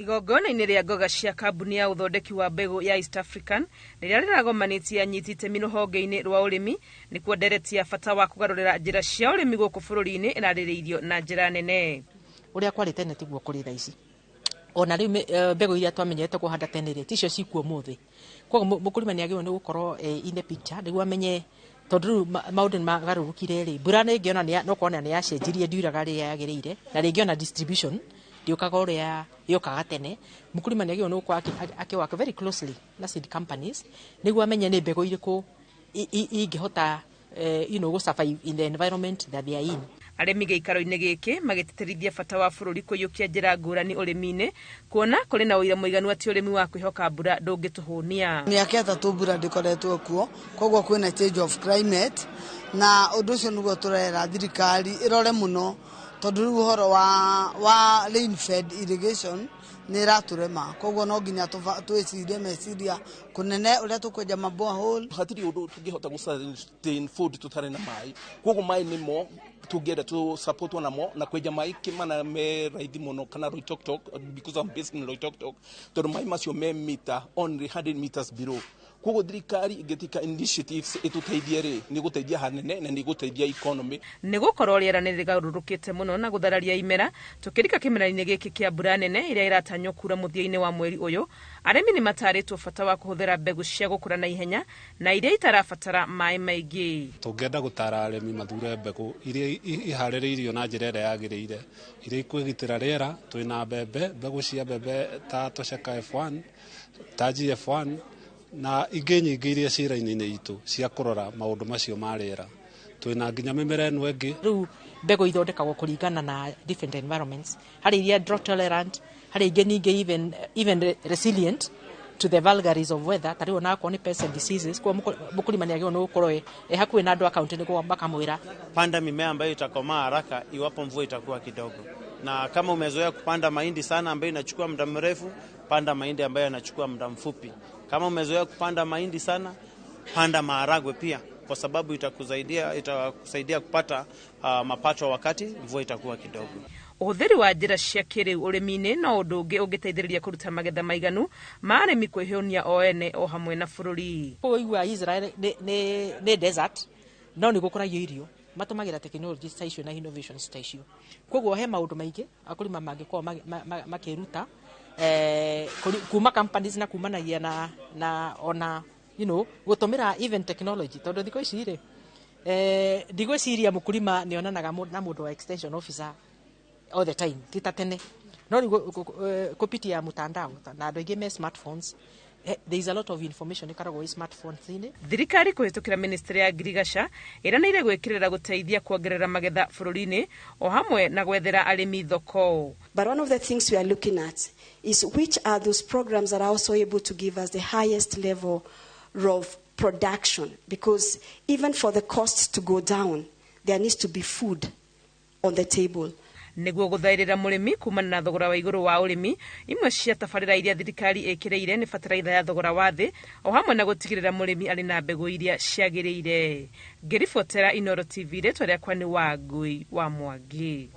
Igongona-inĩ rĩa ngoga cia kambuni ya ũthondeki wa mbegũ ya East African rĩrĩa rĩragomanĩtie anyiti itemi rũhonge-inĩ rwa ũrĩmi, nĩkuo ndereti ya bata wa kũgarũrĩra njĩra cia ũrĩmi gũkũ bũrũri-inĩ ĩrarĩrĩirio na njĩra nene. Ũrĩa kwarĩ tene tiguo kũrĩ thaa ici. Ona rĩu mbegũ iria twamenyerete kũhanda tene rĩ, ticio cikuo ũmũthĩ. Koguo mũkũrĩma nĩ agĩrĩirwo nĩ gũkorwo in the picture nĩguo amenye, tondũ rĩu maũndũ nĩ magarũrũkire rĩ, mbura rĩngĩ ona no kuona nĩ yacenjirie, ndiuraga rĩrĩa yagĩrĩire, na rĩngĩ ona distribution ndĩũkaga ũrĩa yũkaga tene. Mũkũrĩma nĩ agĩrĩirwo nĩ gũkorwo akĩ-work very closely na seed companies nĩguo amenye nĩ mbegũ irĩkũ ingĩhota gũ survive in the environment that they are in. Arĩmi gĩikaro-inĩ gĩkĩ magĩtĩtĩrithia bata wa bũrũri kũiyũkia njĩra ngũrani ũrĩmi-inĩ, kuona kũrĩ na ũira mũiganu atĩ ũrĩmi wa kwĩhoka mbura ndũngĩtũhũnia. Mĩaka 3 mbura ndĩkoretwo kuo, koguo kwĩna change of climate, na ũndũ ũcio nĩguo tũrera thirikari ĩrore mũno, tondũ rĩu ũhoro wa rain fed irrigation nĩ ĩratũrema. Koguo no nginya twĩcirie meciria kũnene ũrĩa tũkwenja ma borehole. Hatirĩ ũndũ tũngĩhota gũ sustain food tũtarĩ na maĩ, koguo maĩ nĩmo tũngĩenda tũ support namo na kwenja maĩ Kimana me raithi mũno kana Loitoktok, because I'm based in Loitoktok, tondũ maĩ macio me mita only 100 meters below. Koguo thirikari ĩngĩtika initiatives ĩtũteithie rĩ, nĩ gũteithia hanene na nĩ gũteithia economy. Nĩ gũkorwo rĩera nĩ rĩgarũrũkĩte mũno na gũthararia imera, tũkĩrika kĩmera-inĩ gĩkĩ kĩa mbura nene ĩrĩa ĩratanywo kura mũthia-inĩ wa mweri ũyũ, arĩmi nĩ matarĩtwo bata wa kũhũthĩra mbegũ cia gũkũra na ihenya na iria itarabatara maĩ maingĩ. Tũngĩenda gũtara arĩmi mathure mbegũ iria iharĩrĩirio na njĩra ĩrĩa yagĩrĩire, iria ikwĩgitĩra rĩera. Twĩna mbembe, mbegũ cia mbembe ta Tosheka F1, ta GF1 na ingĩ nyingĩ iria ciĩ raini-inĩ itũ cia kũrora maũndũ macio ma rĩera. Twĩna nginya mĩmera ĩno ĩngĩ. Rĩu mbegũ ithondekagwo kũringana na different environments. Harĩ iria drought tolerant, harĩ ingĩ ningĩ even resilient to the vagaries of weather, ta rĩu onakorwo nĩ pests and diseases. Koguo mũkulima nĩ agĩrĩirwo nĩ gũkorwo e hakuhĩ na andũ a kaunti nĩguo makamwĩra. Panda mimea ambayo itakomaa haraka iwapo mvua itakuwa kidogo, na kama umezoea kupanda mahindi sana ambayo inachukua muda mrefu, panda mahindi ambayo yanachukua muda mfupi. Kama umezoea kupanda mahindi sana, panda maharagwe pia, kwa sababu itakusaidia kupata mapato wakati mvua itakuwa kidogo. Ũhũthĩri wa njĩra cia kĩrĩu ũrĩmi-inĩ no ũndũ ũngĩ ũngĩteithĩrĩria kũruta magetha maiganu ma arĩmi kwĩhũnia o ene o hamwe na bũrũri. Kũigua Israel nĩ desert, no nĩ gũkũragio irio, matũmagĩra technology ta icio na innovations ta icio. Koguo he maũndũ maingĩ akulima mangĩkorwo makĩruta kuma companies na kumanagia na ona gũtũmĩra even technology, tondũ thikũ ici rĩ, ndigwĩciria mũkulima nĩ onanaga na mũndũ wa extension officer all the time, ti ta tene. No rĩu kupitia mtandao na andũ aingĩ me smartphones, there is a lot of information ĩkoragwo ĩ smartphones-inĩ. Thirikari kũhĩtũkĩra ministry ya ngirigaca ĩranĩire gwĩkĩrĩra gũteithia kuongerera magetha bũrũri-inĩ o hamwe na gwethera arĩmi thoko. But one of the things we are looking at is which are those programs that are also able to give us the highest level of production, because even for the costs to go down, there needs to be food on the table. Nĩguo gũthaĩrĩra mũrĩmi kumana na thogora wa igũrũ wa ũrĩmi, imwe cia tabarĩra iria thirikari ĩkĩrĩire nĩ bataraitha ya thogora wa thĩ o hamwe na gũtigĩrĩra mũrĩmi arĩ na mbegũ iria ciagĩrĩire. Ngĩribotera Inooro TV, rĩtwa rĩakwa nĩ Wangui wa Mwangi.